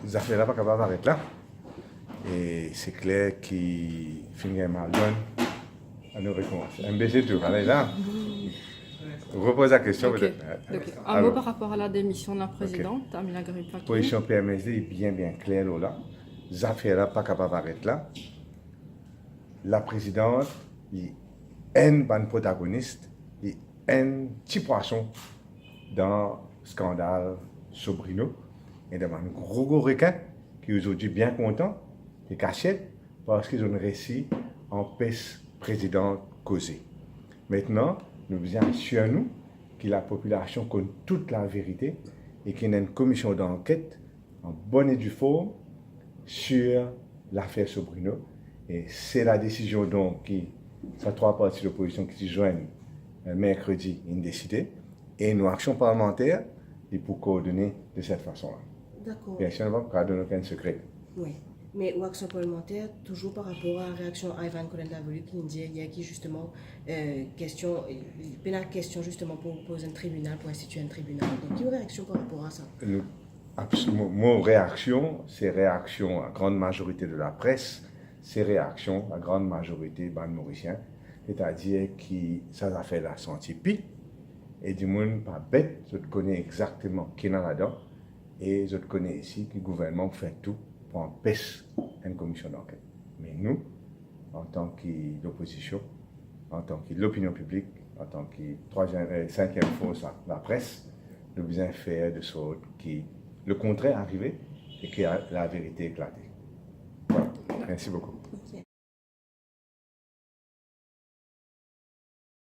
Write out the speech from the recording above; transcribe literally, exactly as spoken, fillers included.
Zafer la pa kapav aret la. E se kler ki finn gagn mal donn. Anou rekoumans. Enn bese tou, ale la. Repoz la kestion. Ok. Petet. Ok. Un mot par rapport à la démission de la présidente, Amina Gharib Fakir. Pozision P M S D bien, bien kler lor la. Zafer la pa kapav aret la. Laprezidant, li enn bann protagonis, li enn ti pwason dan skandal Sobrino, e dan bann gro, gro rekin ki azordi bien kontan, e kasiet, parski zot inn resi anpes prezidan koze. Aster, nou bizin asir nou ki lapopilasion konn tou laverite e ki ena enn komision danket an bonn e di form sir lafer Sobrino. E se ladesizion donk ki sa trwa parti lopozision ki ti zwenn, eh, merkredi, inn deside. E nou aksion parlimanter, li pou koordone de set fason la. Dakor. Biensir, nou pa kapav donn okenn sekre. Wi. Me ou aksion parlimanter, touzour par rapor a reaksion Ivan Kolen Davoli, ki dir yer ki zisteman, eh, kestion, eh, pena kestion zisteman pou poz enn tribinal, pou institwi enn tribinal. Donk, ki ou reaksion par rapor a sa? Nou, abs-, mo, mo reaksion, se reaksion a grann mazorite de lapres, se reaksion a grann mazorite bann Morisien, setadir ki sa zafer la santi pi, e dimoun pa bet, zot kone exakteman ki ena ladan, e zot kone osi ki gouvernman pou fer tou pou anpes enn komision danket. Me nou, antan ki lopozision, antan ki lopinion piblik, antan ki trwaziem, eh, sinkiem fors la, lapres, nou bizin fer de sort ki lekontrer arive e ki la, laverite eklate. Vwala. Mersi boukou.